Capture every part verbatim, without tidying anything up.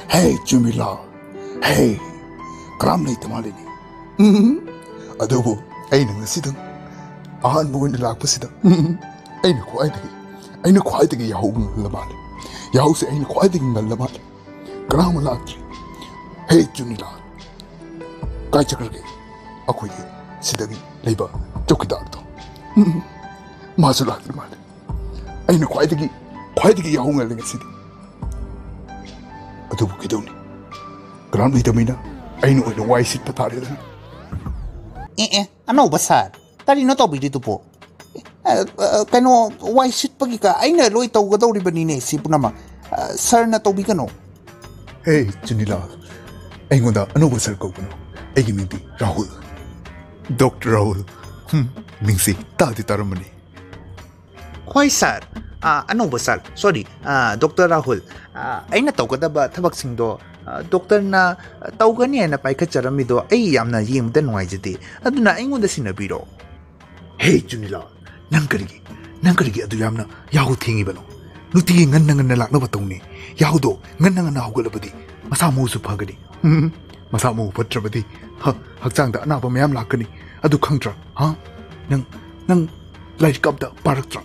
ꯍꯦ ꯆꯨꯃꯤꯂꯥ, ꯍꯦ, ꯀꯅꯥꯝ ꯂꯩꯇ ꯃꯥꯜꯂꯤꯅꯦ꯫ ꯎꯝ, ꯑꯗꯨꯕꯨ ꯑꯩꯅ ꯉꯁꯤꯗꯪ ꯑꯍꯥꯟꯕ ꯑꯣꯏꯅ ꯂꯥꯛꯄꯁꯤꯗ, ꯎꯝ, ꯑꯩꯅ ꯈ꯭ꯋꯥꯏꯗꯒꯤ ꯑꯩꯅ ꯈ꯭ꯋꯥꯏꯗꯒꯤ ꯌꯥꯍꯧ ꯉꯜꯂ ꯃꯥꯜꯂꯦ꯫ ꯌꯥꯍꯧꯁꯦ ꯑꯩꯅ ꯈ꯭ꯋꯥꯏꯗꯒꯤ ꯉꯜꯂ ꯃꯥꯜꯂꯦ꯫ ꯀꯅꯥ ꯑꯃ ꯂꯥꯛꯇ꯭ꯔꯤ꯫ ꯍꯦ ꯆꯨꯅꯤꯂꯥ, ꯀꯥꯏ ꯆꯠꯈ꯭ꯔꯒꯦ? ꯑꯩꯈꯣꯏꯒꯤ ꯁꯤꯗꯒꯤ ꯂꯩꯕ ꯆꯧꯀꯤꯗꯥꯔꯗꯣ, ꯎꯝ, ꯃꯥꯁꯨ ꯂꯥꯛꯇ꯭ꯔꯤ ꯃꯥꯜꯂꯦ꯫ ꯑꯩꯅ ꯈ꯭ꯋꯥꯏꯗꯒꯤ ꯈ꯭ꯋꯥꯏꯗꯒꯤ ꯌꯥꯍꯧ ꯉꯜꯂꯦ ꯉꯁꯤꯗꯤ꯫ ꯑꯗꯨꯕꯨ ꯀꯩꯗꯧꯅꯤ, ꯀꯅꯥꯝ ꯂꯩꯇꯕꯅꯤꯅ ꯑꯩꯅ ꯑꯣꯏꯅ ꯋꯥꯏ ꯁꯤꯠꯄ ꯇꯥꯔꯦꯗꯅ꯫ ꯑꯦ ꯑꯦ, ꯑꯅꯧꯕ ꯁꯥꯔ, ꯀꯔꯤꯅꯣ ꯇꯧꯕꯤꯔꯤꯗꯨꯕꯣ? ꯑ, ꯑ, ꯀꯩꯅꯣ, ꯋꯥꯏ ꯁꯤꯠꯄꯒꯤ ꯀ-, ꯑꯩꯅ ꯂꯣꯏ ꯇꯧꯒꯗꯧꯔꯤꯕꯅꯤꯅꯦ ꯁꯤ ꯄꯨꯝꯅꯃꯛ꯫ ꯑ, ꯁꯥꯔꯅ ꯇꯧꯕꯤꯒꯅꯣ꯫ ꯍꯦ ꯆꯨꯅꯤꯂꯥ, ꯑꯩꯉꯣꯟꯗ ꯑꯅꯧꯕ ꯁꯥꯔ ꯀꯧꯒꯅꯨ꯫ ꯑꯩꯒꯤ ꯃꯤꯡꯗꯤ ꯔꯥꯍꯨꯜ, ꯗꯣꯛꯇꯔ ꯔꯥꯍꯨꯜ꯫ ꯍꯨꯝ, ꯃꯤꯡꯁꯤ ꯇꯥꯗꯤ ꯇꯥꯔꯝꯕꯅꯤ꯫ ꯍꯣꯏ ꯁꯥꯔ꯫ ꯑ, ꯑꯅꯧꯕ ꯁꯥꯔ, ꯁꯣꯔꯤ, ꯑ, ꯗꯣꯛꯇꯔ ꯔꯥꯍꯨꯜ꯫ ꯑ, ꯑꯩꯅ ꯇꯧꯒꯗꯕ ꯊꯕꯛꯁꯤꯡꯗꯣ, ꯑ, ꯗꯣꯛꯇꯔꯅ ꯇꯧꯒꯅꯤ ꯍꯥꯏꯅ ꯄꯥꯏꯈꯠꯆꯔꯝꯃꯤꯗꯣ ꯑꯩ ꯌꯥꯝꯅ ꯌꯦꯡꯕꯗ ꯅꯨꯡꯉꯥꯏꯖꯗꯦ꯫ ꯑꯗꯨꯅ ꯑꯩꯉꯣꯟꯗ ꯁꯤꯟꯅꯕꯤꯔꯣ꯫ ꯍꯦ ꯆꯨꯅꯤꯂꯥ, ꯅꯪ ꯀꯔꯤꯒꯤ, ꯅꯪ ꯀꯔꯤꯒꯤ ꯑꯗꯨ ꯌꯥꯝꯅ ꯌꯥꯍꯧ ꯊꯦꯡꯉꯤꯕꯅꯣ? ꯅꯨꯡꯇꯤꯒꯤ ꯉꯟꯅ ꯉꯟꯅ ꯂꯥꯛꯅꯕ ꯇꯧꯅꯦ꯫ ꯌꯥꯍꯧꯗꯣ ꯉꯟꯅ ꯉꯟꯅ ꯍꯧꯒꯠꯂꯕꯗꯤ ꯃꯁꯥ ꯃꯎꯁꯨ ꯐꯒꯅꯤ꯫ ꯎꯝ, ꯃꯁꯥ ꯃꯎ ꯐꯠꯇ꯭ꯔꯕꯗꯤ, ꯍ, ꯍꯛꯆꯥꯡꯗ ꯑꯅꯥꯕ ꯃꯌꯥꯝ ꯂꯥꯛꯀꯅꯤ꯫ ꯑꯗꯨ ꯈꯪꯗ꯭ꯔꯥ? ꯍꯥ? ꯅꯪ, ꯅꯪ ꯂꯥꯏꯔꯤꯛ ꯑꯝꯇ ꯄꯥꯔꯛꯇ꯭ꯔꯥ?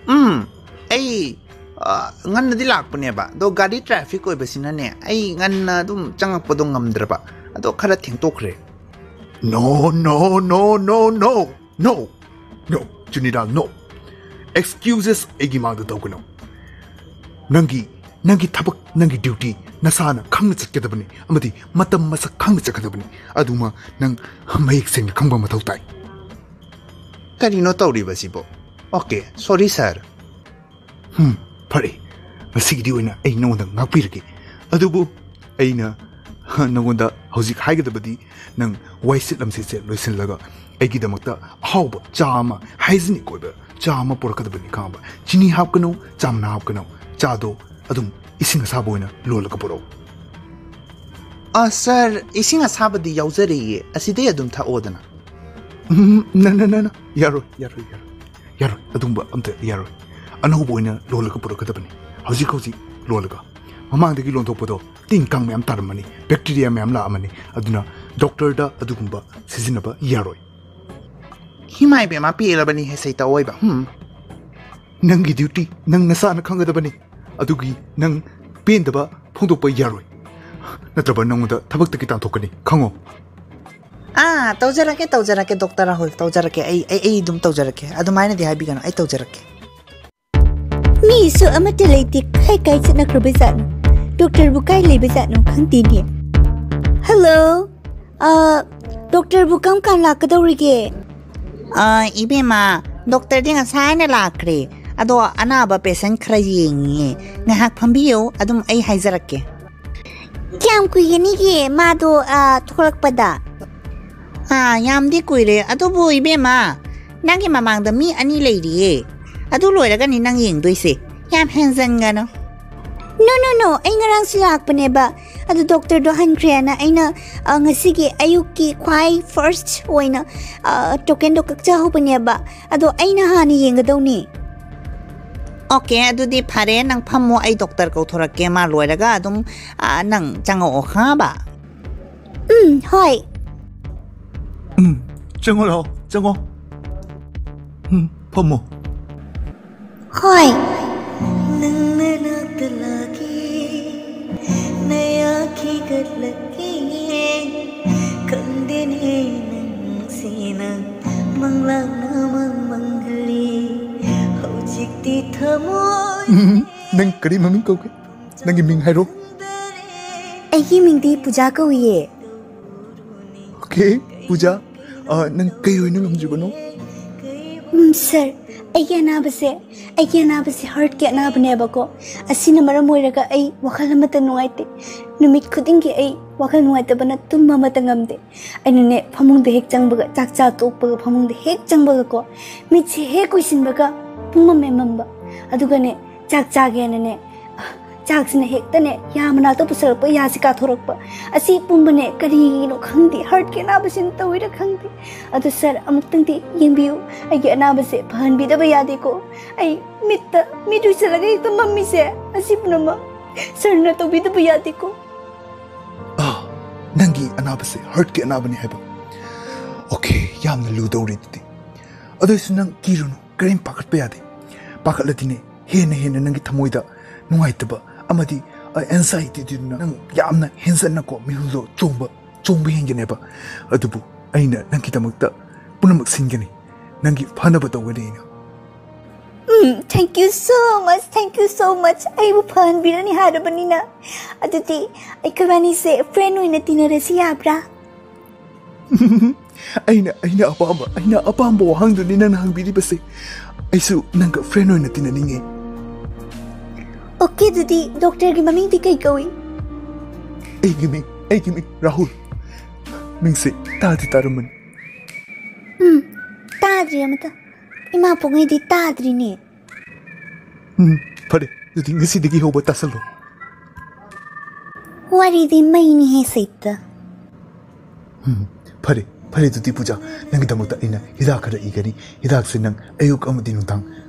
ꯎꯝ, ꯑꯩ, ꯑ, ꯉꯟꯅꯗꯤ ꯂꯥꯛꯄꯅꯦꯕ, ꯑꯗꯣ ꯒꯥꯔꯤ ꯇ꯭ꯔꯥꯐꯤꯛ ꯑꯣꯏꯕꯁꯤꯅꯅꯦ, ꯑꯩ ꯉꯟꯅ ꯑꯗꯨꯝ ꯆꯪꯉꯛꯄꯗꯣ ꯉꯝꯗ꯭ꯔꯕ, ꯑꯗꯣ ꯈꯔ ꯊꯦꯡꯇꯣꯛꯈ꯭ꯔꯦ꯫ No, no, no, no, no, no, no, ꯆꯨꯅꯤꯂꯥ, no. Excuses ꯑꯩꯒꯤ ꯃꯥꯡꯗ ꯇꯧꯒꯅꯨ꯫ ꯅꯪꯒꯤ, ꯅꯪꯒꯤ ꯊꯕꯛ, ꯅꯪꯒꯤ duty ꯅꯁꯥꯅ ꯈꯪꯅ ꯆꯠꯀꯗꯕꯅꯤ, ꯑꯃꯗꯤ ꯃꯇꯝ ꯃꯁꯛ ꯈꯪꯅ ꯆꯠꯀꯗꯕꯅꯤ꯫ ꯑꯗꯨꯃ ꯅꯪ ꯃꯌꯦꯛ ꯁꯦꯡꯅ ꯈꯪꯕ ꯃꯊꯧ ꯇꯥꯏ꯫ ꯀꯔꯤꯅꯣ ꯇꯧꯔꯤꯕꯁꯤꯕꯣ? Okay, sorry ꯁꯥꯔ꯫ ꯍꯝ, ꯐꯔꯦ, ꯉꯁꯤꯒꯤꯗꯤ ꯑꯣꯏꯅ ꯑꯩ ꯅꯉꯣꯟꯗ ꯉꯥꯛꯄꯤꯔꯒꯦ꯫ ꯑꯗꯨꯕꯨ ꯑꯩꯅ ꯅꯉꯣꯟꯗ ꯍꯧꯖꯤꯛ ꯍꯥꯏꯒꯗꯕꯗꯤ, ꯅꯪ ꯋꯥꯏꯁꯤꯠ ꯂꯝꯁꯤꯠꯁꯦ ꯂꯣꯏꯁꯤꯜꯂꯒ ꯑꯩꯒꯤꯗꯃꯛꯇ ꯑꯍꯥꯎꯕ ꯆꯥ ꯑꯃ, hygienic ꯑꯣꯏꯕ ꯆꯥ ꯑꯃ ꯄꯨꯔꯛꯀꯗꯕꯅꯤ, ꯈꯪꯉꯕ? ꯆꯤꯅꯤ ꯍꯥꯞꯀꯅꯨ, ꯆꯥ ꯃꯅꯥ ꯍꯥꯞꯀꯅꯨ, ꯆꯥꯗꯣ ꯑꯗꯨꯝ ꯏꯁꯤꯡ ꯑꯁꯥꯕ ꯑꯣꯏꯅ ꯂꯣꯜꯂꯒ ꯄꯨꯔꯛꯎ꯫ ꯑ, ꯁꯥꯔ, ꯏꯁꯤꯡ ꯑꯁꯥꯕꯗꯤ ꯌꯥꯎꯖꯔꯤꯌꯦ, ꯑꯁꯤꯗꯩ ꯑꯗꯨꯝ ꯊꯛꯑꯣꯗꯅ꯫ ꯎꯝ, ꯅ, ꯅ, ꯅ, ꯅ, ꯌꯥꯔꯣꯏ, ꯌꯥꯔꯣꯏ, ꯌꯥꯔꯣꯏ, ꯌꯥꯔꯣꯏ, ꯑꯗꯨꯝꯕ ꯑꯝꯇ ꯌꯥꯔꯣꯏ꯫ ꯑꯅꯧꯕ ꯑꯣꯏꯅ ꯂꯣꯜꯂꯒ ꯄꯨꯔꯛꯀꯗꯕꯅꯤ꯫ ꯍꯧꯖꯤꯛ ꯍꯧꯖꯤꯛ ꯂꯣꯜꯂꯒ꯫ ꯃꯃꯥꯡꯗꯒꯤ ꯂꯣꯟꯊꯣꯛꯄꯗꯣ ꯇꯤꯟ ꯀꯥꯡ ꯃꯌꯥꯝ ꯇꯥꯔꯝꯃꯅꯤ, ꯕꯦꯛꯇꯤꯔꯤꯌꯥ ꯃꯌꯥꯝ ꯂꯥꯛꯑꯝꯃꯅꯤ꯫ ꯑꯗꯨꯅ ꯗꯣꯛꯇꯔꯗ ꯑꯗꯨꯒꯨꯝꯕ ꯁꯤꯖꯤꯟꯅꯕ ꯌꯥꯔꯣꯏ꯫ ꯏꯃꯥ ꯏꯕꯦꯝꯃ, ꯄꯦꯜꯂꯕꯅꯤ ꯍꯦ ꯁꯩꯇ ꯑꯣꯏꯕ꯫ ꯍꯝ꯫ ꯅꯪꯒꯤ ꯗ꯭ꯌꯨꯇꯤ ꯅꯪ ꯅꯁꯥꯅ ꯈꯪꯒꯗꯕꯅꯤ꯫ ꯑꯗꯨꯒꯤ ꯅꯪ ꯄꯦꯟꯗꯕ ꯐꯣꯡꯗꯣꯛꯄ ꯌꯥꯔꯣꯏ, ꯅꯠꯇ꯭ꯔꯕ ꯅꯪꯉꯣꯟꯗ ꯊꯕꯛꯇꯒꯤ ꯇꯥꯟꯊꯣꯛꯀꯅꯤ, ꯈꯪꯉꯣ꯫ ꯑꯥ, ꯇꯧꯖꯔꯛꯀꯦ, ꯇꯧꯖꯔꯛꯀꯦ, ꯗꯣꯛꯇꯔ ꯔꯥꯍꯨꯜ, ꯇꯧꯖꯔꯛꯀꯦ꯫ ꯑꯩ, ꯑꯩ, ꯑꯩ ꯑꯗꯨꯝ ꯇꯧꯖꯔꯛꯀꯦ꯫ ꯑꯗꯨꯃꯥꯏꯅꯗꯤ ꯍꯥꯏꯕꯤꯒꯅꯨ, ꯑꯩ ꯇꯧꯖꯔꯛꯀꯦ꯫ ꯃꯤꯁꯨ ꯑꯃꯠꯇ ꯂꯩꯇꯦ꯫ ꯀꯥꯏ ꯀꯥꯏ ꯆꯠꯅꯈ꯭ꯔꯕꯖꯥꯠꯅꯣ? ꯗꯣꯛꯇꯔꯕꯨ ꯀꯥꯏ ꯂꯩꯕꯖꯥꯠꯅꯣ? ꯈꯪꯗꯦꯅꯦ꯫ ꯍꯜꯂꯣ꯫ ꯑ, ꯗꯣꯛꯇꯔꯕꯨ ꯀꯔꯝ ꯀꯥꯟ ꯂꯥꯛꯀꯗꯧꯔꯤꯒꯦ? ꯑ, ꯏꯕꯦꯝꯃ, ꯗꯣꯛꯇꯔꯗꯤ ꯉꯁꯥꯏꯅ ꯂꯥꯛꯈ꯭ꯔꯦ꯫ ꯑꯗꯣ ꯑꯅꯥꯕ ꯄꯦꯁꯦꯟ ꯈꯔ ꯌꯦꯡꯉꯤꯌꯦ꯫ ꯉꯥꯏꯍꯥꯛ ꯐꯝꯕꯤꯌꯨ, ꯑꯗꯨꯝ ꯑꯩ ꯍꯥꯏꯖꯔꯛꯀꯦ꯫ ꯀꯌꯥꯝ ꯀꯨꯏꯒꯅꯤꯒꯦ ꯃꯥꯗꯣ, ꯑ, ꯊꯣꯛꯂꯛꯄꯗ? ꯑꯥ, ꯌꯥꯝꯗꯤ ꯀꯨꯏꯔꯦ꯫ ꯑꯗꯨꯕꯨ ꯏꯕꯦꯝꯃ, ꯅꯪꯒꯤ ꯃꯃꯥꯡꯗ ꯃꯤ ꯑꯅꯤ ꯂꯩꯔꯤꯌꯦ꯫ ꯑꯗꯨ ꯂꯣꯏꯔꯒꯅꯤ ꯅꯪ ꯌꯦꯡꯗꯣꯏꯁꯦ꯫ ꯌꯥꯝ ꯍꯦꯟꯖꯟꯒꯅꯨ꯫ No, no, no, ꯑꯩ ꯉꯔꯥꯡꯁꯨ ꯂꯥꯛꯄꯅꯦꯕ꯫ ꯑꯗꯨ ꯗꯣꯛꯇꯔꯗꯣ ꯍꯟꯈ꯭ꯔꯦꯅ ꯑꯩꯅ, ꯑ, ꯉꯁꯤꯒꯤ ꯑꯌꯨꯛꯀꯤ ꯈ꯭ꯋꯥꯏ first ꯑꯣꯏꯅ, ꯑ, ꯇꯣꯀꯦꯟꯗꯣ ꯀꯛꯆꯍꯧꯕꯅꯦꯕ꯫ ꯑꯗꯣ ꯑꯩꯅ ꯍꯥꯟꯅ ꯌꯦꯡꯒꯗꯧꯅꯤ꯫ ꯑꯣꯀꯦ, ꯑꯗꯨꯗꯤ ꯐꯔꯦ, ꯅꯪ ꯐꯝꯃꯣ, ꯑꯩ ꯗꯣꯛꯇꯔ ꯀꯧꯊꯣꯔꯛꯀꯦ꯫ ꯃꯥ ꯂꯣꯏꯔꯒ ꯑꯗꯨꯝ, ꯑ, ꯅꯪ ꯆꯪꯉꯛꯑꯣ, ꯈꯪꯉꯕ? ꯎꯝ, ꯍꯣꯏ꯫ ꯎꯝ, ꯆꯪꯉꯣ ꯂꯥꯛꯑꯣ, ꯆꯪꯉꯣ꯫ ꯎꯝ, ꯐꯝꯃꯣ꯫ ꯍꯣꯏ꯫ ꯅꯪꯅ ꯅꯥꯛꯇ ꯂꯥꯛꯀꯦ, ꯅꯌꯥ ꯈꯤꯒꯠꯂꯛꯀꯦ, ꯈꯪꯗꯦꯅꯦ ꯅꯪꯁꯤꯅ ꯃꯪꯂꯥꯛꯅ ꯃꯪ ꯃꯪꯍꯜꯂꯤ, ꯍꯧꯖꯤꯛꯇꯤ ꯊꯃꯣꯏ ꯎꯝ, ꯅꯪ ꯀꯔꯤ ꯃꯃꯤꯡ ꯀꯧꯒꯦ? ꯅꯪꯒꯤ ꯃꯤꯡ ꯍꯥꯏꯔꯣ꯫ ꯑꯩꯒꯤ ꯃꯤꯡꯗꯤ ꯄꯨꯖꯥ ꯀꯧꯏꯌꯦ꯫ ꯑꯣꯀꯦ, ꯄꯨꯖꯥ, ꯑ, ꯅꯪ ꯀꯩ ꯑꯣꯏꯅ ꯉꯝꯗ꯭ꯔꯤꯕꯅꯣ? ꯎꯝ, ꯁꯥꯔ, ꯑꯩꯒꯤ ꯑꯅꯥꯕꯁꯦ, ꯑꯩꯒꯤ ꯑꯅꯥꯕꯁꯦ ꯍꯥꯔꯠꯀꯤ ꯑꯅꯥꯕꯅꯦꯕꯀꯣ꯫ ꯑꯁꯤꯅ ꯃꯔꯝ ꯑꯣꯏꯔꯒ ꯑꯩ ꯋꯥꯈꯜ ꯑꯃꯠꯇ ꯅꯨꯡꯉꯥꯏꯇꯦ꯫ ꯅꯨꯃꯤꯠ ꯈꯨꯗꯤꯡꯒꯤ ꯑꯩ ꯋꯥꯈꯜ ꯅꯨꯡꯉꯥꯏꯇꯕꯅ ꯇꯨꯝꯕ ꯑꯃꯠꯇ ꯉꯝꯗꯦ꯫ ꯑꯩꯅꯅꯦ, ꯐꯃꯨꯡꯗ ꯍꯦꯛ ꯆꯪꯕꯒ, ꯆꯥꯛ ꯆꯥ ꯇꯣꯛꯄꯒ ꯐꯃꯨꯡꯗ ꯍꯦꯛ ꯆꯪꯕꯒꯀꯣ, ꯃꯤꯠꯁꯦ ꯍꯦꯛ ꯎꯏꯁꯤꯟꯕꯒ ꯄꯨꯡꯃꯝ ꯍꯦꯛ ꯃꯝꯕ꯫ ꯑꯗꯨꯒꯅꯦ, ꯆꯥꯛ ꯆꯥꯒꯦꯅꯅꯦ, ꯆꯥꯛꯁꯤꯅ ꯍꯦꯛꯇꯅꯦ ꯌꯥ ꯃꯅꯥꯛꯇ ꯄꯨꯁꯜꯂꯛꯄ, ꯌꯥꯁꯤ ꯀꯥꯊꯣꯔꯛꯄ꯫ ꯑꯁꯤ ꯄꯨꯝꯕꯅꯦ ꯀꯔꯤꯒꯤꯅꯣ ꯈꯪꯗꯦ, ꯍꯥꯔꯠꯀꯤ ꯑꯅꯥꯕꯁꯤꯅ ꯇꯧꯔꯤꯔꯥ ꯈꯪꯗꯦ꯫ ꯑꯗꯨ ꯁꯥꯔ, ꯑꯃꯨꯛꯇꯪꯗꯤ ꯌꯦꯡꯕꯤꯌꯨ, ꯑꯩꯒꯤ ꯑꯅꯥꯕꯁꯦ ꯐꯍꯟꯕꯤꯗꯕ ꯌꯥꯗꯦꯀꯣ꯫ ꯑꯩ ꯃꯤꯠꯇ, ꯃꯤꯠ ꯎꯏꯁꯜꯂꯒ ꯍꯦꯛꯇ ꯃꯝꯃꯤꯁꯦ꯫ ꯁꯤ ꯄꯨꯝꯅꯃꯛ ꯁꯔꯅ ꯇꯧꯕꯤꯗꯕ ꯌꯥꯗꯦꯀꯣ꯫ ꯑꯥ, ꯅꯪꯒꯤ ꯑꯅꯥꯕꯁꯦ ꯍꯥꯔꯠꯀꯤ ꯑꯅꯥꯕꯅꯤ ꯍꯥꯏꯕ꯫ ꯑꯣꯀꯦ, ꯌꯥꯝꯅ ꯂꯨꯗꯧꯔꯤ ꯑꯗꯨꯗꯤ꯫ ꯑꯗꯨꯏꯁꯨ ꯅꯪ ꯀꯤꯔꯨꯅꯨ, ꯀꯔꯤꯝ ꯄꯥꯈꯠꯄ ꯌꯥꯗꯦ꯫ ꯄꯥꯈꯠꯂꯗꯤꯅꯦ, ꯍꯦꯟꯅ ꯍꯦꯟꯅ ꯅꯪꯒꯤ ꯊꯃꯣꯏꯗ ꯅꯨꯡꯉꯥꯏꯇꯕ ꯑꯃꯗꯤ ꯑꯦꯟꯖꯥꯏꯇꯤꯗꯨꯅ ꯅꯪ ꯌꯥꯝꯅ ꯍꯦꯟꯖꯟꯅꯀꯣ ꯃꯤꯍꯨꯜꯗꯣ ꯆꯣꯡꯕ ꯆꯣꯡꯕ ꯍꯦꯟꯒꯅꯦꯕ꯫ ꯑꯗꯨꯕꯨ ꯑꯩꯅ ꯅꯪꯒꯤꯗꯃꯛꯇ ꯄꯨꯝꯅꯃꯛ ꯁꯤꯟꯒꯅꯤ꯫ ꯅꯪꯒꯤ ꯐꯅꯕ ꯇꯧꯒꯅꯤ ꯑꯩꯅ꯫ ꯎꯝ, thank you so much, thank you so much꯫ ꯑꯩꯕꯨ ꯐꯍꯟꯕꯤꯔꯅꯤ ꯍꯥꯏꯔꯕꯅꯤꯅ꯫ ꯑꯗꯨꯗꯤ ꯑꯩꯈꯣꯏꯕꯥꯅꯤꯁꯦ ꯐ꯭ꯔꯦꯟ ꯑꯣꯏꯅ ꯇꯤꯟꯅꯔꯁꯤ ꯌꯥꯕ꯭ꯔꯥ? ꯑꯩꯅ ꯑꯩꯅ ꯑꯄꯥꯝꯕ ꯑꯩꯅ ꯑꯄꯥꯝꯕ ꯋꯥꯍꯪꯗꯨꯅꯤ ꯅꯪꯅ ꯍꯪꯕꯤꯔꯤꯕꯁꯦ꯫ ꯑꯩꯁꯨ ꯅꯪꯒ ꯐ꯭ꯔꯦꯟ ꯑꯣꯏꯅ ꯇꯤꯟꯅꯅꯤꯡꯉꯦ꯫ ꯑꯣꯀꯦ, ꯑꯗꯨꯗꯤ ꯗꯣꯛꯇꯔꯒꯤ ꯃꯃꯤꯡꯗꯤ ꯀꯩ ꯀꯧꯏ? ꯑꯩꯒꯤ ꯃꯤꯡ ꯑꯩꯒꯤ ꯃꯤꯡ ꯔꯥꯍꯨꯜ꯫ ꯃꯤꯡꯁꯦ ꯇꯥꯗꯤ ꯇꯥꯔꯝꯃꯅꯤ꯫ ꯎꯝ, ꯇꯥꯗ꯭ꯔꯤ ꯑꯃꯇ꯫ ꯏꯃꯥ ꯄꯣꯛꯉꯩꯗꯤ ꯇꯥꯗ꯭ꯔꯤꯅꯦ꯫ ꯎꯝ, ꯐꯔꯦ, ꯑꯗꯨꯗꯤ ꯉꯁꯤꯗꯒꯤ ꯍꯧꯕ ꯇꯥꯁꯜꯂꯣ꯫ ꯋꯥꯔꯤꯗꯤ ꯃꯩꯅꯤꯍꯦ ꯁꯩꯇ꯫ ꯎꯝ, ꯐꯔꯦ, ꯐꯔꯦ, ꯑꯗꯨꯗꯤ ꯄꯨꯖꯥ, ꯅꯪꯒꯤꯗꯃꯛꯇ ꯑꯩꯅ ꯍꯤꯗꯥꯛ ꯈꯔ ꯏꯒꯅꯤ꯫ ꯍꯤꯗꯥꯛꯁꯦ ꯅꯪ ꯑꯌꯨꯛ ꯑꯃꯗꯤ ꯅꯨꯡꯗꯥꯡ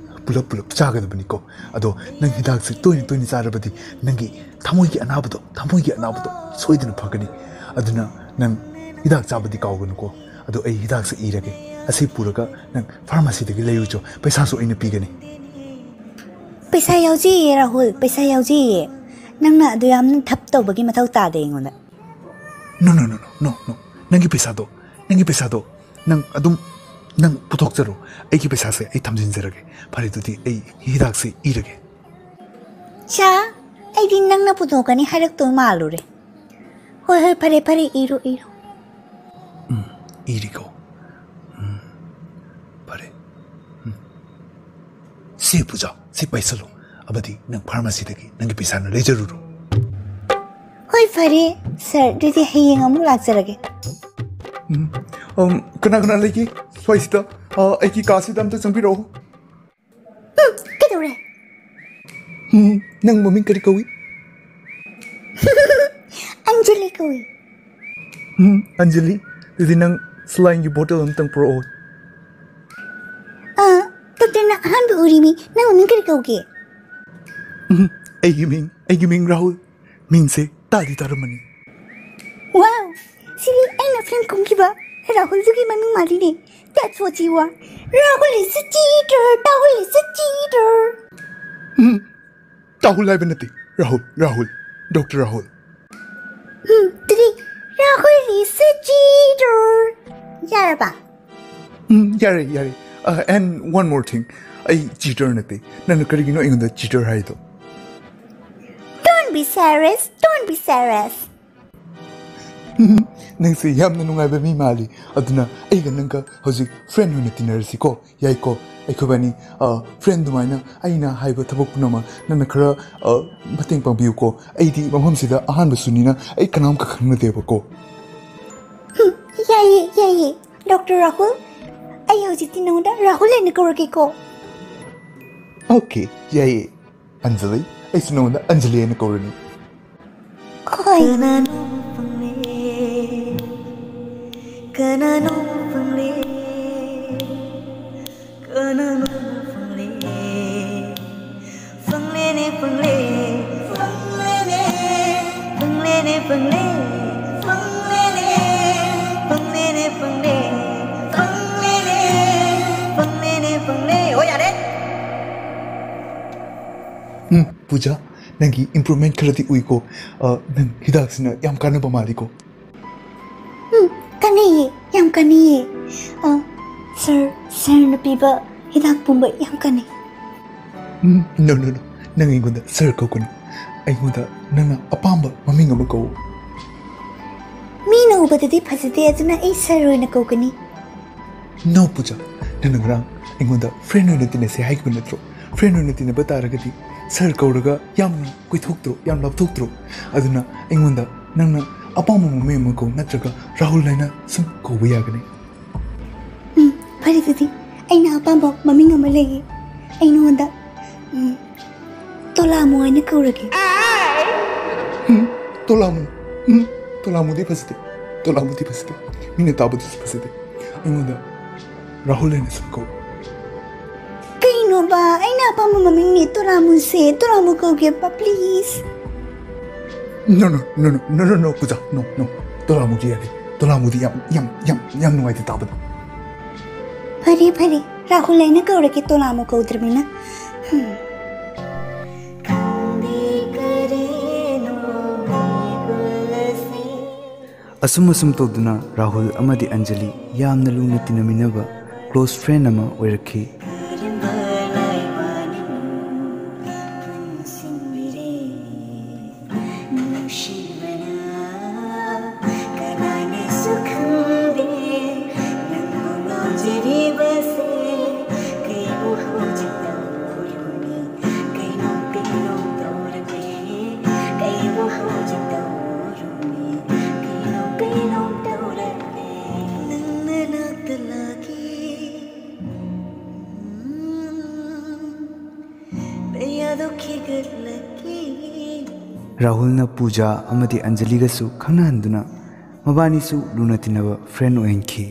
ꯄꯨꯂꯞ ꯄꯨꯂꯞ ꯆꯥꯒꯗꯕꯅꯤꯀꯣ꯫ ꯑꯗꯣ ꯅꯪ ꯍꯤꯗꯥꯛꯁꯦ ꯇꯣꯏꯅ ꯇꯣꯏꯅ ꯆꯥꯔꯕꯗꯤ ꯅꯪꯒꯤ ꯊꯃꯣꯏꯒꯤ ꯑꯅꯥꯕꯗꯣ, ꯊꯃꯣꯏꯒꯤ ꯑꯅꯥꯕꯗꯣ ꯁꯣꯏꯗꯅ ꯐꯒꯅꯤ꯫ ꯑꯗꯨꯅ ꯅꯪ ꯍꯤꯗꯥꯛ ꯆꯥꯕꯗꯤ ꯀꯥꯎꯒꯅꯨꯀꯣ꯫ ꯑꯗꯣ ꯑꯩ ꯍꯤꯗꯥꯛꯁꯦ ꯏꯔꯒꯦ꯫ ꯑꯁꯤ ꯄꯨꯔꯒ ꯅꯪ ꯐꯥꯔꯃꯥꯁꯤꯗꯒꯤ ꯂꯩꯔꯨꯆꯣ꯫ ꯄꯩꯁꯥꯁꯨ ꯑꯩꯅ ꯄꯤꯒꯅꯤ꯫ ꯄꯩꯁꯥ ꯌꯥꯎꯖꯩꯌꯦ ꯔꯥꯍꯨꯜ, ꯄꯩꯁꯥ ꯌꯥꯎꯖꯩꯌꯦ꯫ ꯅꯪꯅ ꯑꯗꯨ ꯌꯥꯝꯅ ꯊꯞ ꯇꯧꯕꯒꯤ ꯃꯊꯧ ꯇꯥꯗꯦ ꯑꯩꯉꯣꯟꯗ꯫ No, no, no, no, no, no. ꯅꯪꯒꯤ ꯄꯩꯁꯥꯗꯣ, ꯅꯪꯒꯤ ꯄꯩꯁꯥꯗꯣ ꯅꯪ ꯑꯗꯨꯝ, ꯅꯪ ꯄꯨꯊꯣꯛꯆꯔꯣ꯫ ꯑꯩꯒꯤ ꯄꯩꯁꯥꯁꯦ ꯑꯩ ꯊꯝꯖꯤꯟꯖꯔꯒꯦ꯫ ꯐꯔꯦ, ꯑꯗꯨꯗꯤ ꯑꯩ ꯍꯤꯗꯥꯛꯁꯦ ꯏꯔꯒꯦ꯫ ꯆꯥ, ꯑꯩꯗꯤ ꯅꯪꯅ ꯄꯨꯊꯣꯛꯀꯅꯤ ꯍꯥꯏꯔꯛꯇꯣꯏ ꯃꯥꯜꯂꯨꯔꯦ꯫ ꯍꯣꯏ, ꯍꯣꯏ, ꯐꯔꯦ, ꯐꯔꯦ, ꯏꯔꯣ, ꯏꯔꯣ꯫ ꯎꯝ, ꯏꯔꯤꯀꯣ꯫ ꯎꯝ, ꯐꯔꯦ꯫ ꯎꯝ꯫ ꯁꯤ ꯄꯨꯖꯥ, ꯁꯤ ꯄꯥꯏꯁꯜꯂꯨ꯫ ꯑꯃꯗꯤ ꯅꯪ ꯐꯥꯔꯃꯥꯁꯤꯗꯒꯤ ꯅꯪꯒꯤ ꯄꯩꯁꯥꯅ ꯂꯩꯖꯔꯨꯔꯣ꯫ ꯍꯣꯏ, ꯐꯔꯦ, ꯁꯥꯔ, ꯑꯗꯨꯗꯤ ꯍꯌꯦꯡ ꯑꯃꯨꯛ ꯂꯥꯛꯆꯔꯒꯦ꯫ ꯎꯝ, ꯎꯝ, ꯀꯅꯥ ꯀꯅꯥ ꯂꯩꯒꯦ ꯁ꯭ꯋꯥꯏꯁꯤꯗ? ꯑ, ꯑꯩꯒꯤ ꯀꯥꯁꯤꯗ ꯑꯝꯇ ꯆꯪꯕꯤꯔꯛꯑꯣ꯫ ꯎꯝ, ꯀꯩꯗꯧꯔꯦ? ꯎꯝ, ꯅꯪ ꯃꯃꯤꯡ ꯀꯔꯤ ꯀꯧꯏ? ꯑꯟꯖꯂꯤ ꯀꯧꯏ꯫ ꯎꯝ, ꯑꯟꯖꯂꯤ, ꯑꯗꯨꯗꯤ ꯅꯪ saline ꯒꯤ ꯕꯣꯇꯜ ꯑꯝꯇꯪ ꯄꯨꯔꯛꯑꯣ꯫ ꯑ, ꯗꯣꯛꯇꯔꯅ ꯑꯍꯥꯟꯕ ꯎꯔꯤꯃꯤ꯫ ꯅꯪ ꯃꯃꯤꯡ ꯀꯔꯤ ꯀꯧꯒꯦ? ꯎꯝ, ꯑꯩꯒꯤ ꯃꯤꯡ ꯑꯩꯒꯤ ꯃꯤꯡ ꯔꯥꯍꯨꯜ꯫ ꯃꯤꯡꯁꯦ ꯇꯥꯗꯤ ꯇꯥꯔꯝꯃꯅꯤ꯫ Wow, ꯁꯤꯗꯤ ꯑꯩꯅ ꯐꯤꯂꯝ ꯀꯨꯝꯈꯤꯕ ꯔꯥꯍꯨꯜꯗꯨꯒꯤ ꯃꯃꯤꯡ ꯃꯥꯜꯂꯤꯅꯦ꯫ That's what you are. Rahul is a cheater. Rahul is a cheater. ꯎꯝ, ꯇꯥꯍꯨꯜ ꯍꯥꯏꯕ ꯅꯠꯇꯦ, ꯔꯥꯍꯨꯜ, ꯔꯥꯍꯨꯜ, ꯗꯣꯛꯇꯔ ꯔꯥꯍꯨꯜ꯫ ꯎꯝ, ꯑꯗꯨꯗꯤ Rahul is a cheater. ꯌꯥꯔꯕ? ꯎꯝ, ꯌꯥꯔꯦ, ꯌꯥꯔꯦ꯫ ꯑꯦꯟ ꯋꯥꯟ ꯃꯣꯔ ꯊꯤꯡ, ꯑꯩ ꯆꯤꯇꯔ ꯅꯠꯇꯦ꯫ ꯅꯪꯅ ꯀꯔꯤꯒꯤꯅꯣ ꯑꯩꯉꯣꯟꯗ ꯆꯤꯇꯔ ꯍꯥꯏꯗꯣ? Don't be serious. Don't be serious. ꯅꯪꯁꯦ ꯌꯥꯝꯅ ꯅꯨꯡꯉꯥꯏꯕ ꯃꯤ ꯃꯥꯜꯂꯤ꯫ ꯑꯗꯨꯅ ꯑꯩꯒ ꯅꯪꯒ ꯍꯧꯖꯤꯛ ꯐ꯭ꯔꯦꯟ ꯑꯣꯏꯅ ꯇꯤꯟꯅꯔꯁꯤꯀꯣ? ꯌꯥꯏꯀꯣ? ꯑꯩꯈꯣꯏꯕꯥꯅꯤ ꯐ꯭ꯔꯦꯟ ꯑꯗꯨꯃꯥꯏꯅ ꯑꯩꯅ ꯍꯥꯏꯕ ꯊꯕꯛ ꯄꯨꯝꯅꯃꯛ ꯅꯪꯅ ꯈꯔ ꯑ, ꯃꯇꯦꯡ ꯄꯥꯡꯕꯤꯌꯨꯀꯣ꯫ ꯑꯩꯗꯤ ꯃꯐꯝꯁꯤꯗ ꯑꯍꯥꯟꯕꯁꯨꯅꯤꯅ ꯑꯩ ꯀꯅꯥꯝꯀ ꯈꯪꯅꯗꯦꯕꯀꯣ꯫ ꯌꯥꯏꯌꯦ, ꯌꯥꯏꯌꯦ, ꯗꯣꯛꯇꯔ ꯔꯥꯍꯨꯜ꯫ ꯑꯩ ꯍꯧꯖꯤꯛꯇꯤ ꯅꯉꯣꯟꯗ ꯔꯥꯍꯨꯜ ꯍꯥꯏꯅ ꯀꯧꯔꯒꯦꯀꯣ꯫ ꯑꯣꯀꯦ, ꯌꯥꯏꯌꯦ꯫ ꯑꯟꯖꯂꯤ, ꯑꯩꯁꯨ ꯅꯉꯣꯟꯗ ꯑꯟꯖꯂꯤ ꯍꯥꯏꯅ ꯀꯧꯔꯅꯤ꯫ ꯍꯣꯏ꯫ ꯀꯅꯥꯅꯣ ꯐꯪꯂꯦ? ꯀꯅꯥꯅꯣ ꯐꯪꯂꯦ? ꯀꯅꯥꯅꯣ ꯐꯪꯂꯦ? ꯐꯪꯂꯦꯅꯦ, ꯐꯪꯂꯦ, ꯐꯪꯂꯦꯅꯦ, ꯐꯪꯂꯦꯅꯦ, ꯐꯪꯂꯦ, ꯐꯪꯂꯦꯅꯦ, ꯐꯪꯂꯦꯅꯦ, ꯐꯪꯂꯦ, ꯐꯪꯂꯦꯅꯦ, ꯐꯪꯂꯦꯅꯦ, ꯐꯪꯂꯦ꯫ ꯍꯣꯏ, ꯌꯥꯔꯦ꯫ ꯎꯝ, ꯄꯨꯖꯥ, ꯅꯪꯒꯤ ꯏꯝꯄ꯭ꯔꯨꯚꯃꯦꯟ ꯈꯔꯗꯤ ꯎꯏꯀꯣ꯫ ꯑ, ꯅꯪ ꯍꯤꯗꯥꯛꯁꯤꯅ ꯌꯥꯝ ꯀꯥꯟꯅꯕ ꯃꯥꯜꯂꯤꯀꯣ꯫ ꯎꯝ, ꯀꯥꯟꯅꯩꯌꯦ, ꯌꯥꯝ ꯀꯥꯟꯅꯩꯌꯦ꯫ ꯑ, ꯁꯥꯔ, ꯁꯥꯔꯅ ꯄꯤꯕ ꯍꯤꯗꯥꯛ ꯄꯨꯝꯕ ꯌꯥꯝ ꯀꯥꯟꯅꯩ꯫ ꯎꯝ, ꯅꯣ, ꯅꯣ, ꯅꯣ, ꯅꯪ ꯑꯩꯉꯣꯟꯗ ꯁꯥꯔ ꯀꯧꯒꯅꯨ꯫ ꯑꯩꯉꯣꯟꯗ ꯅꯪꯅ ꯑꯄꯥꯝꯕ ꯃꯃꯤꯡ ꯑꯃ ꯀꯧ꯫ ꯃꯤꯅ ꯎꯕꯗꯗꯤ ꯐꯖꯗꯦ, ꯑꯗꯨꯅ ꯑꯩ ꯁꯥꯔ ꯑꯣꯏꯅ ꯀꯧꯒꯅꯤ꯫ ꯅꯣ, ꯄꯨꯖꯥ, ꯅꯪꯅ ꯉꯔꯥꯡ ꯑꯩꯉꯣꯟꯗ ꯐ꯭ꯔꯦꯟ ꯑꯣꯏꯅ ꯇꯤꯟꯅꯁꯦ ꯍꯥꯏꯈꯤꯕ ꯅꯠꯇ꯭ꯔꯣ? ꯐ꯭ꯔꯦꯟ ꯑꯣꯏꯅ ꯇꯤꯟꯅꯕ ꯇꯥꯔꯒꯗꯤ ꯁꯥꯔ ꯀꯧꯔꯒ ꯌꯥꯝꯅ ꯀꯣꯏꯊꯣꯛꯇ꯭ꯔꯣ, ꯌꯥꯝ ꯂꯥꯞꯊꯣꯛꯇ꯭ꯔꯣ? ꯑꯗꯨꯅ ꯑꯩꯉꯣꯟꯗ ꯅꯪꯅ ꯑꯄꯥꯝꯕ ꯃꯃꯤꯡ ꯑꯃ ꯀꯧ, ꯅꯠꯇ꯭ꯔꯒ ꯔꯥꯍꯨꯜ ꯍꯥꯏꯅ ꯁꯨꯝ ꯀꯧꯕ ꯌꯥꯒꯅꯤ꯫ ꯎꯝ, ꯐꯔꯦ ꯑꯗꯨꯗꯤ, ꯑꯩꯅ ꯑꯄꯥꯝꯕ ꯃꯃꯤꯡ ꯑꯃ ꯂꯩꯌꯦ꯫ ꯑꯩ ꯅꯉꯣꯟꯗ, ꯎꯝ, ꯇꯣꯂꯥꯃꯨ ꯍꯥꯏꯅ ꯀꯧꯔꯒꯦ꯫ ꯎꯝ, ꯇꯣꯂꯥꯃꯨ꯫ ꯎꯝ, ꯇꯣꯂꯥꯃꯨꯗꯤ ꯐꯖꯗꯦ꯫ ꯇꯣꯂꯥꯃꯨꯗꯤ ꯐꯖꯗꯦ꯫ ꯃꯤꯅ ꯇꯥꯕꯗꯁꯨ ꯐꯖꯗꯦ꯫ ꯑꯩꯉꯣꯟꯗ ꯔꯥꯍꯨꯜ ꯍꯥꯏꯅ ꯁꯨꯝ ꯀꯧ꯫ ꯀꯩꯅꯣꯕ, ꯑꯩꯅ ꯑꯄꯥꯝꯕ ꯃꯃꯤꯡꯅꯦ, ꯇꯣꯂꯥꯃꯨꯁꯦ꯫ ꯇꯣꯂꯥꯃꯨ ꯀꯧꯒꯦꯕ, please꯫ No, no, no, no, no, no, no, Puja, no, no. ꯇꯣꯂꯥꯃꯨꯗꯤ ꯌꯥꯗꯦ꯫ ꯇꯣꯂꯥꯃꯨꯗꯤ ꯌꯥꯝ, ꯌꯥꯝ, ꯌꯥꯝ, ꯌꯥꯝ ꯅꯨꯡꯉꯥꯏꯇꯦ ꯇꯥꯕꯗ꯫ ꯐꯔꯦ, ꯐꯔꯦ, ꯔꯥꯍꯨꯜ ꯍꯥꯏꯅ ꯀꯧꯔꯒꯦ, ꯇꯣꯂꯥꯃꯨ ꯀꯧꯗ꯭ꯔꯕꯅꯤꯅ꯫ ꯍꯝ꯫ ꯑꯁꯨꯝ ꯑꯁꯨꯝ ꯇꯧꯗꯨꯅ ꯔꯥꯍꯨꯜ ꯑꯃꯗꯤ ꯑꯟꯖꯂꯤ ꯌꯥꯝꯅ ꯂꯨꯅ ꯇꯤꯟꯅꯃꯤꯟꯅꯕ close friend ꯑꯃ ꯑꯣꯏꯔꯛꯈꯤ꯫ ꯔꯥꯍꯨꯜꯅ ꯄꯨꯖꯥ ꯑꯃꯗꯤ ꯑꯟꯖꯂꯤꯒꯁꯨ ꯈꯪꯅꯍꯟꯗꯨꯅ ꯃꯕꯥꯅꯤꯁꯨ ꯂꯨꯅ ꯇꯤꯟꯅꯕ friend ꯑꯣꯏꯍꯟꯈꯤ꯫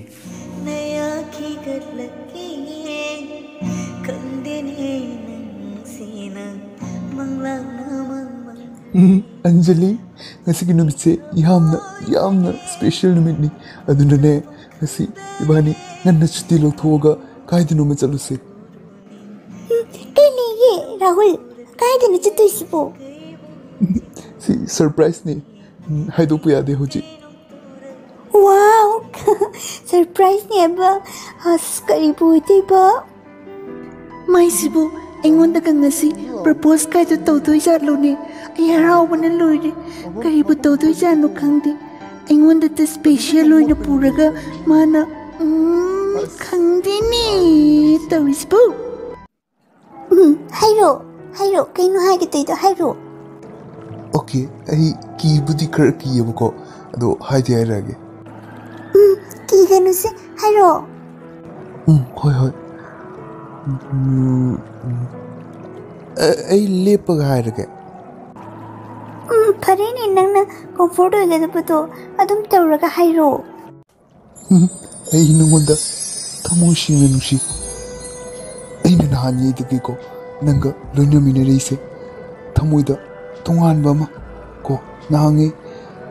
ꯎꯝ, ꯑꯟꯖꯂꯤ, ꯉꯁꯤꯒꯤ ꯅꯨꯃꯤꯠꯁꯦ ꯌꯥꯝꯅ, ꯌꯥꯝꯅ special ꯅꯨꯃꯤꯠꯅꯤ꯫ ꯑꯗꯨꯅꯅꯦ, ꯉꯁꯤ ꯏꯕꯥꯅꯤ ꯉꯟꯅ ꯁꯨꯇꯤ ꯂꯧꯊꯣꯛꯑꯒ ꯀꯥꯏꯗꯅꯣꯃ ꯆꯠꯂꯨꯁꯦ꯫ ꯎꯝ, ꯀꯩ ꯂꯩꯒꯦ, ꯔꯥꯍꯨꯜ? ꯀꯥꯏꯗꯅꯣ ꯆꯠꯇꯣꯏꯁꯤꯕꯣ? ꯁꯤ surpriseꯅꯤ꯫ ꯎꯝ, ꯍꯥꯏꯗꯣꯛꯄ ꯌꯥꯗꯦ ꯍꯧꯖꯤꯛ꯫ Wow! Surpriseꯅꯦꯕ꯫ ꯑꯁ, ꯀꯔꯤꯕꯨ ꯑꯣꯏꯗꯣꯏꯕ? ꯃꯥꯏꯁꯤꯕꯨ ꯑꯩꯉꯣꯟꯗꯒ ꯉꯁꯤ propose ꯀꯥꯏꯗ ꯇꯧꯗꯣꯏꯖꯥꯠꯂꯣꯅꯦ? ꯑꯩ ꯍꯔꯥꯎꯕꯅ ꯂꯣꯏꯔꯦ꯫ ꯀꯔꯤꯕꯨ ꯇꯧꯗꯣꯏꯖꯥꯠꯅꯣ ꯈꯪꯗꯦ꯫ ꯑꯩꯉꯣꯟꯗꯇ special ꯑꯣꯏꯅ ꯄꯨꯔꯒ ꯃꯥꯅ, ꯎꯝ, ꯈꯪꯗꯦꯅꯦ ꯇꯧꯔꯤꯁꯤꯕꯨ꯫ ꯎꯝ, ꯍꯥꯏꯔꯣ, ꯍꯥꯏꯔꯣ, ꯀꯩꯅꯣ ꯍꯥꯏꯒꯦ ꯇꯧꯔꯤꯗꯣ, ꯍꯥꯏꯔꯣ꯫ Okay, ꯑꯩ ꯀꯤꯕꯨꯗꯤ ꯈꯔ ꯀꯤꯌꯦꯕꯀꯣ, ꯑꯗꯣ ꯍꯥꯏꯗꯤ ꯍꯥꯏꯔꯛꯑꯒꯦ꯫ ꯎꯝ, ꯀꯤꯒꯅꯨꯁꯦ, ꯍꯥꯏꯔꯣ꯫ ꯎꯝ, ꯍꯣꯏ, ꯍꯣꯏ꯫ ꯎꯝ, ꯎꯝ, ꯑ-, ꯑꯩ ꯂꯦꯞꯄꯒ ꯍꯥꯏꯔꯒꯦ꯫ ꯎꯝ, ꯐꯔꯦꯅꯦ, ꯅꯪꯅ comfort ꯑꯣꯏꯒꯗꯕꯗꯣ ꯑꯗꯨꯝ ꯇꯧꯔꯒ ꯍꯥꯏꯔꯣ꯫ ꯎꯝ, ꯑꯩ ꯅꯉꯣꯟꯗ ꯊꯃꯣꯏ ꯁꯦꯡꯅ ꯅꯨꯡꯁꯤ꯫ ꯑꯩꯅ ꯅꯍꯥꯟ ꯌꯩꯗꯒꯤꯀꯣ ꯅꯪꯒ ꯂꯣꯏꯅꯃꯤꯟꯅꯔꯛꯏꯁꯦ꯫ ꯊꯃꯣꯏꯗ ꯇꯣꯉꯥꯟꯕ ꯑꯃ ꯀꯣ, ꯅꯍꯥꯟꯉꯩ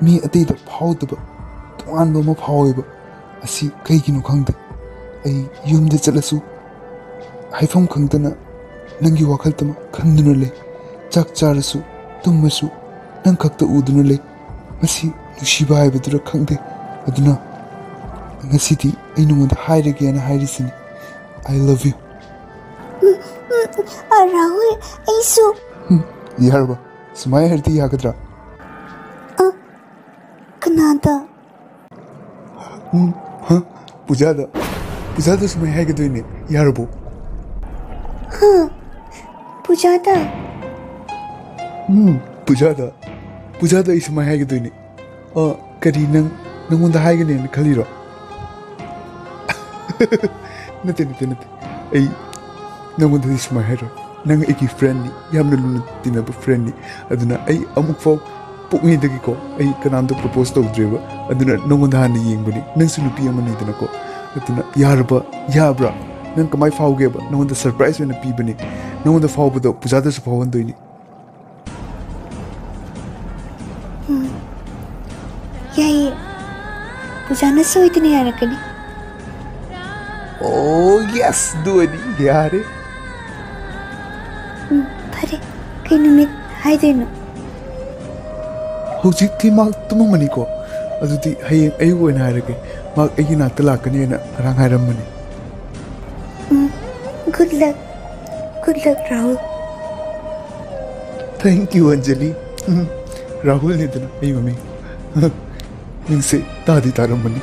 ꯃꯤ ꯑꯇꯩꯗ ꯐꯥꯎꯗꯕ ꯇꯣꯉꯥꯟꯕ ꯑꯃ ꯐꯥꯎꯋꯦꯕ꯫ ꯑꯁꯤ ꯀꯩꯒꯤꯅꯣ ꯈꯪꯗꯦ꯫ ꯑꯩ ꯌꯨꯝꯗ ꯆꯠꯂꯁꯨ ꯍꯥꯏꯐꯝ ꯈꯪꯗꯅ ꯅꯪꯒꯤ ꯋꯥꯈꯜꯇꯃꯛ ꯈꯟꯗꯨꯅ ꯂꯩ꯫ ꯆꯥꯛ ꯆꯥꯔꯁꯨ, ꯇꯨꯝꯃꯁꯨ ꯅꯪ ꯈꯛꯇ ꯎꯗꯨꯅ ꯂꯩ꯫ ꯃꯁꯤ ꯅꯨꯡꯁꯤꯕ ꯍꯥꯏꯕꯗꯨꯔ ꯈꯪꯗꯦ꯫ ꯑꯗꯨꯅ ꯉꯁꯤꯗꯤ ꯑꯩ ꯅꯉꯣꯟꯗ ꯍꯥꯏꯔꯒꯦꯅ ꯍꯥꯏꯔꯤꯁꯤꯅꯤ꯫ I love you. ꯔꯥꯍꯨꯜ, ꯑꯩꯁꯨ꯫ ꯌꯥꯔꯕ? ꯁꯨꯃꯥꯏꯅ ꯍꯥꯏꯔꯗꯤ ꯌꯥꯒꯗ꯭ꯔꯥ? ꯀꯅꯥꯗ? ꯎꯝ, ꯍ? ꯄꯨꯖꯥꯗ꯫ ꯄꯨꯖꯥꯗ ꯁꯨꯃꯥꯏꯅ ꯍꯥꯏꯒꯗꯣꯏꯅꯦ꯫ ꯌꯥꯔꯕꯣ? ꯄꯨꯖꯥꯗ? ꯎꯝ, ꯄꯨꯖꯥꯗ꯫ ꯄꯨꯖꯥꯗ ꯑꯩ ꯁꯨꯃꯥꯏꯅ ꯍꯥꯏꯒꯗꯣꯏꯅꯦ꯫ ꯑ, ꯀꯔꯤ, ꯅꯪ, ꯅꯪꯉꯣꯟꯗ ꯍꯥꯏꯒꯅꯦꯅ ꯈꯜꯂꯤꯔꯣ? ꯅꯠꯇꯦ, ꯅꯠꯇꯦ, ꯅꯠꯇꯦ꯫ ꯑꯩ ꯅꯪꯉꯣꯟꯗꯗꯤ ꯁꯨꯃꯥꯏꯅ ꯍꯥꯏꯔꯣꯏ꯫ ꯅꯪ ꯑꯩꯒꯤ friendꯅꯤ, ꯌꯥꯝꯅ ꯂꯨꯅ ꯇꯤꯟꯅꯕ friendꯅꯤ꯫ ꯑꯗꯨꯅ ꯑꯩ ꯑꯃꯨꯛꯐꯥꯎ ꯄꯣꯛꯉꯩꯗꯒꯤꯀꯣ ꯑꯩ ꯀꯅꯥꯝꯇ propose ꯇꯧꯗ꯭ꯔꯦꯕ꯫ ꯑꯗꯨꯅ ꯅꯪꯉꯣꯟꯗ ꯍꯥꯟꯅ ꯌꯦꯡꯕꯅꯤ꯫ ꯅꯪꯁꯨ ꯅꯨꯄꯤ ꯑꯃꯅꯤꯗꯅꯀꯣ꯫ ꯑꯗꯨꯅ ꯌꯥꯔꯕ? ꯌꯥꯕ꯭ꯔꯥ? ꯅꯪ ꯀꯃꯥꯏ ꯐꯥꯎꯒꯦꯕ? ꯅꯪꯉꯣꯟꯗ surprise ꯑꯣꯏꯅ ꯄꯤꯕꯅꯤ꯫ ꯅꯪꯉꯣꯟꯗ ꯐꯥꯎꯕꯗꯣ ꯄꯨꯖꯥꯗꯁꯨ ꯐꯥꯎꯍꯟꯗꯣꯏꯅꯤ꯫ ꯌꯥꯏꯌꯦ꯫ ꯄꯨꯖꯥꯅ ꯁꯣꯏꯗꯅ ꯌꯥꯔꯛꯀꯅꯤ꯫ Oh yes, ꯑꯗꯨ ꯑꯣꯏꯗꯤ ꯌꯥꯔꯦ꯫ ꯎꯝ, ꯐꯔꯦ꯫ ꯀꯩ ꯅꯨꯃꯤꯠ ꯍꯥꯏꯗꯣꯏꯅꯣ? ꯍꯧꯖꯤꯛꯇꯤ ꯃꯥ ꯇꯨꯝꯃꯝꯃꯅꯤꯀꯣ꯫ ꯑꯗꯨꯗꯤ ꯍꯌꯦꯡ ꯑꯌꯨꯛ ꯑꯣꯏꯅ ꯍꯥꯏꯔꯒꯦ꯫ ꯃꯥ ꯑꯩꯒꯤ ꯅꯥꯛꯇ ꯂꯥꯛꯀꯅꯤꯅ ꯉꯔꯥꯡ ꯍꯥꯏꯔꯝꯕꯅꯤ꯫ ꯎꯝ, good luck. Good luck, Rahul. Thank you, Anjali. ꯎꯝ, ꯔꯥꯍꯨꯜꯅꯤꯗꯅ ꯑꯩ ꯃꯃꯤꯡ꯫ ꯅꯪꯁꯦ ꯇꯥꯗꯤ ꯇꯥꯔꯝꯃꯅꯤ꯫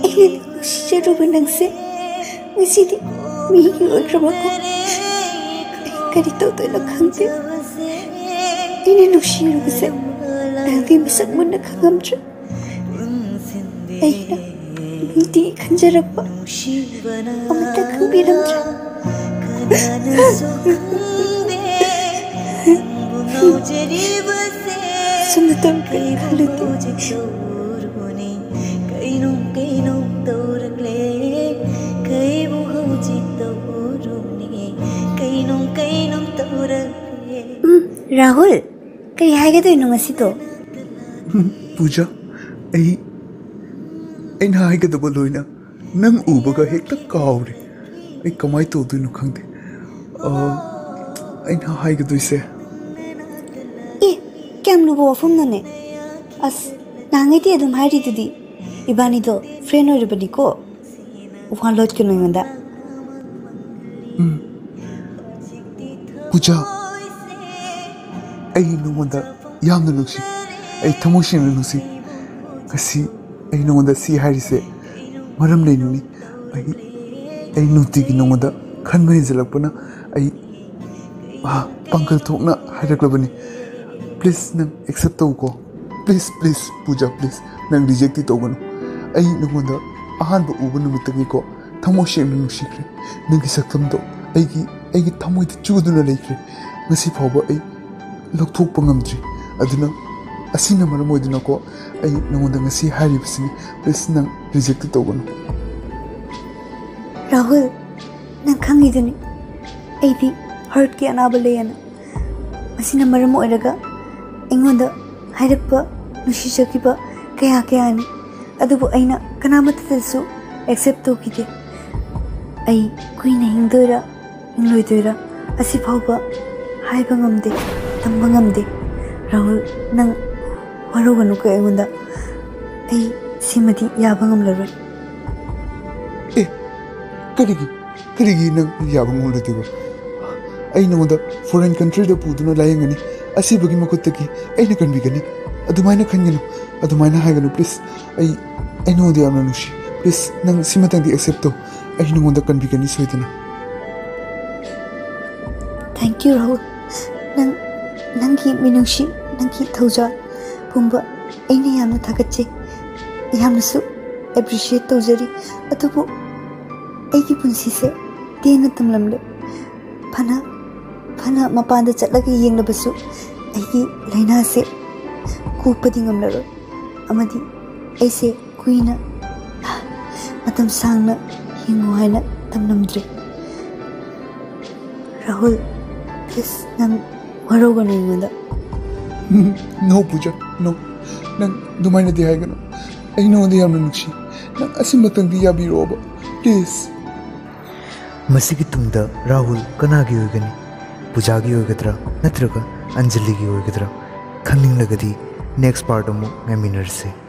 ꯑꯩꯅ ꯅꯨꯡꯁꯤꯖꯔꯨꯕ ꯅꯪꯁꯦ ꯉꯁꯤꯗꯤ ꯃꯤꯒꯤ ꯑꯣꯏꯈ꯭ꯔꯕꯀꯣ꯫ ꯑꯩ ꯀꯔꯤ ꯇꯧꯗꯣꯏꯅꯣ ꯈꯪꯗꯦ꯫ ꯑꯩꯅ ꯅꯨꯡꯁꯤꯔꯨꯕꯁꯦ ꯅꯪꯗꯤ ꯃꯁꯛ ꯃꯨꯟꯅ ꯈꯪꯉꯝꯗ꯭ꯔꯦ꯫ ꯑꯩꯅ ꯅꯨꯡꯇꯤ ꯈꯟꯖꯔꯛꯄ ꯑꯃꯠꯇ ꯈꯪꯕꯤꯔꯝꯗ꯭ꯔꯦ꯫ ꯁꯨꯝꯅ ꯇꯧꯔꯛꯀꯅꯤ ꯈꯜꯂꯨꯗꯦ꯫ ꯔꯥꯍꯨꯜ, ꯀꯔꯤ ꯍꯥꯏꯒꯗꯣꯏꯅꯣ ꯉꯁꯤꯗꯣ? ꯄꯨꯖꯥ, ꯑꯩ ꯑꯩꯅ ꯍꯥꯏꯒꯗꯕ ꯂꯣꯏꯅ ꯅꯪ ꯎꯕꯒ ꯍꯦꯛꯇ ꯀꯥꯎꯔꯦ꯫ ꯑꯩ ꯀꯃꯥꯏꯅ ꯇꯧꯗꯣꯏꯅꯣ ꯈꯪꯗꯦ꯫ ꯑ, ꯑꯩꯅ ꯍꯥꯏꯒꯗꯣꯏꯁꯦ꯫ ꯑꯦ, ꯀꯌꯥꯝ ꯂꯨꯕ ꯋꯥꯐꯝꯅꯣꯅꯦ? ꯑꯁ, ꯅꯍꯥꯟꯉꯩꯗꯤ ꯑꯗꯨꯝ ꯍꯥꯏꯔꯤꯗꯨꯗꯤ, ꯏꯕꯥꯅꯤꯗꯣ ꯐ꯭ꯔꯦꯟ ꯑꯣꯏꯔꯕꯅꯤꯀꯣ꯫ ꯋꯥ ꯂꯣꯠꯀꯅꯨ ꯑꯩꯉꯣꯟꯗ꯫ ꯄꯨꯖꯥ, ꯑꯩ ꯅꯉꯣꯟꯗ ꯌꯥꯝꯅ ꯅꯨꯡꯁꯤ꯫ ꯑꯩ ꯊꯃꯣꯏ ꯁꯦꯡꯅ ꯅꯨꯡꯁꯤ꯫ ꯉꯁꯤ ꯑꯩ ꯅꯉꯣꯟꯗ ꯁꯤ ꯍꯥꯏꯔꯤꯁꯦ ꯃꯔꯝ ꯂꯩꯅꯅꯤ꯫ ꯑꯩ ꯑꯩ ꯅꯨꯡꯇꯤꯒꯤ ꯅꯉꯣꯟꯗ ꯈꯟꯕ ꯍꯦꯟꯖꯜꯂꯛꯄꯅ ꯑꯩ, ꯑꯥ, ꯄꯥꯡꯒꯜ ꯊꯣꯛꯅ ꯍꯥꯏꯔꯛꯂꯕꯅꯤ꯫ ꯄ꯭ꯂꯤꯖ, ꯅꯪ ꯑꯦꯛꯁꯦꯞ ꯇꯧꯀꯣ꯫ ꯄ꯭ꯂꯤꯖ, ꯄ꯭ꯂꯤꯖ, ꯄꯨꯖꯥ, ꯄ꯭ꯂꯤꯖ, ꯅꯪ ꯔꯤꯖꯦꯛꯇꯤ ꯇꯧꯒꯅꯨ꯫ ꯑꯩ ꯅꯉꯣꯟꯗ ꯑꯍꯥꯟꯕ ꯎꯕ ꯅꯨꯃꯤꯠꯇꯒꯤꯀꯣ ꯊꯃꯣꯏ ꯁꯦꯡꯅ ꯅꯨꯡꯁꯤꯈ꯭ꯔꯦ꯫ ꯅꯪꯒꯤ ꯁꯛꯇꯝꯗꯣ ꯑꯩꯒꯤ ꯑꯩꯒꯤ ꯊꯃꯣꯏꯗ ꯆꯨꯗꯨꯅ ꯂꯩꯈ꯭ꯔꯦ꯫ ꯉꯁꯤ ꯐꯥꯎꯕ ꯑꯩ ꯂꯧꯊꯣꯛꯄ ꯉꯝꯗ꯭ꯔꯤ꯫ ꯑꯗꯨꯅ ꯑꯁꯤꯅ ꯃꯔꯝ ꯑꯣꯏꯗꯨꯅꯀꯣ ꯑꯩ ꯅꯉꯣꯟꯗ ꯉꯁꯤ ꯍꯥꯏꯔꯤꯕꯁꯤꯅꯤ꯫ ꯄ꯭ꯂꯤꯖ, ꯅꯪ ꯔꯤꯖꯦꯛꯇꯤ ꯇꯧꯒꯅꯨ꯫ ꯔꯥꯍꯨꯜ, ꯅꯪ ꯈꯪꯉꯤꯗꯨꯅꯤ, ꯑꯩꯗꯤ ꯍꯔꯠꯀꯤ ꯑꯅꯥꯕ ꯂꯩꯌꯦꯅ꯫ ꯃꯁꯤꯅ ꯃꯔꯝ ꯑꯣꯏꯔꯒ ꯑꯩꯉꯣꯟꯗ ꯍꯥꯏꯔꯛꯄ ꯅꯨꯡꯁꯤꯖꯈꯤꯕ ꯀꯌꯥ ꯀꯌꯥꯅꯤ, ꯑꯗꯨꯕꯨ ꯑꯩꯅ ꯀꯅꯥꯃꯠꯇꯗꯁꯨ ꯑꯦꯛꯁꯦꯞ ꯇꯧꯈꯤꯗꯦ꯫ ꯑꯩ ꯀꯨꯏꯅ ꯍꯤꯡꯗꯣꯏꯔꯥ ꯍꯤꯡꯂꯣꯏꯗꯣꯏꯔꯥ, ꯑꯁꯤ ꯐꯥꯎꯕ ꯍꯥꯏꯕ ꯉꯝꯗꯦ, ꯇꯝꯕ ꯉꯝꯗꯦ꯫ ꯔꯥꯍꯨꯜ, ꯅꯪ ꯋꯥꯔꯧꯒꯅꯨꯀꯣ ꯑꯩꯉꯣꯟꯗ꯫ ꯑꯩ ꯁꯤꯃꯗꯤ ꯌꯥꯕ ꯉꯝꯂꯔꯣꯏ꯫ ꯑꯦ, ꯀꯔꯤꯒꯤ? ꯀꯔꯤꯒꯤ ꯅꯪ ꯌꯥꯕ ꯉꯝꯂꯣꯏꯗꯣꯏꯕ? ꯑꯩ ꯅꯉꯣꯟꯗ ꯐꯣꯔꯦꯟ ꯀꯟꯇ꯭ꯔꯤꯗ ꯄꯨꯗꯨꯅ ꯂꯥꯌꯦꯡꯒꯅꯤ꯫ ꯑꯁꯤꯕꯒꯤ ꯃꯈꯨꯠꯇꯒꯤ ꯑꯩꯅ ꯀꯟꯕꯤꯒꯅꯤ꯫ ꯑꯗꯨꯃꯥꯏꯅ ꯈꯟꯒꯅꯨ, ꯑꯗꯨꯃꯥꯏꯅ ꯍꯥꯏꯒꯅꯨ, ꯄ꯭ꯂꯤꯖ꯫ ꯑꯩ ꯑꯩ ꯅꯉꯣꯟꯗ ꯌꯥꯝꯅ ꯅꯨꯡꯁꯤ꯫ ꯄ꯭ꯂꯤꯖ, ꯅꯪ ꯁꯤꯃꯇꯪꯗꯤ ꯑꯦꯛꯁꯦꯞ ꯇꯧ꯫ ꯑꯩ ꯅꯉꯣꯟꯗ ꯀꯟꯕꯤꯒꯅꯤ ꯁꯣꯏꯗꯅ꯫ Thank you, Rahul. ꯅꯪ, ꯅꯪꯒꯤ ꯃꯤꯅꯨꯡꯁꯤ, ꯅꯪꯒꯤ ꯊꯧꯖꯥꯜ ꯄꯨꯝꯕ ꯑꯩꯅ ꯌꯥꯝꯅ ꯊꯥꯒꯠꯆꯩ, ꯌꯥꯝꯅꯁꯨ ꯑꯦꯄ꯭ꯔꯤꯁꯤꯌꯦꯠ ꯇꯧꯖꯔꯤ꯫ ꯑꯗꯨꯕꯨ ꯑꯩꯒꯤ ꯄꯨꯟꯁꯤꯁꯦ ꯇꯦꯟꯅ ꯇꯝꯂꯝꯂꯦ꯫ ꯐꯅ, ꯐꯅ ꯃꯄꯥꯟꯗ ꯆꯠꯂꯒ ꯌꯦꯡꯂꯕꯁꯨ ꯑꯩꯒꯤ ꯂꯥꯏꯅꯥꯁꯦ ꯀꯣꯛꯄꯗꯤ ꯉꯝꯂꯔꯣꯏ, ꯑꯃꯗꯤ ꯑꯩꯁꯦ ꯀꯨꯏꯅ, ꯃꯇꯝ ꯁꯥꯡꯅ ꯍꯤꯡꯉꯨ ꯍꯥꯏꯅ ꯇꯝꯂꯝꯗ꯭ꯔꯦ꯫ ꯔꯥꯍꯨꯜ, ꯄ꯭ꯂꯤꯖ, ꯅꯪ ꯋꯥꯔꯧꯒꯅꯨ ꯑꯩꯉꯣꯟꯗ꯫ No, Pooja, no. ꯅꯪ ꯑꯗꯨꯃꯥꯏꯅꯗꯤ ꯍꯥꯏꯒꯅꯨ. ꯑꯩ ꯅꯉꯣꯟꯗ ꯌꯥꯝꯅ ꯅꯨꯡꯁꯤ. ꯅꯪ ꯑꯁꯤꯃꯇꯪꯗꯤ ꯌꯥꯕꯤꯔꯛꯑꯣꯕ, please. ꯃꯁꯤꯒꯤ ꯇꯨꯡꯗ ꯔꯥꯍꯨꯜ ꯀꯅꯥꯒꯤ ꯑꯣꯏꯒꯅꯤ? ꯄꯨꯖꯥꯒꯤ ꯑꯣꯏꯒꯗ꯭ꯔꯥ ꯅꯠꯇ꯭ꯔꯒ ꯑꯟꯖꯂꯤꯒꯤ ꯑꯣꯏꯒꯗ꯭ꯔꯥ? ꯈꯪꯅꯤꯡꯂꯒꯗꯤ next part ꯑꯃꯨꯛ ꯉꯥꯏꯃꯤꯟꯅꯔꯁꯦ꯫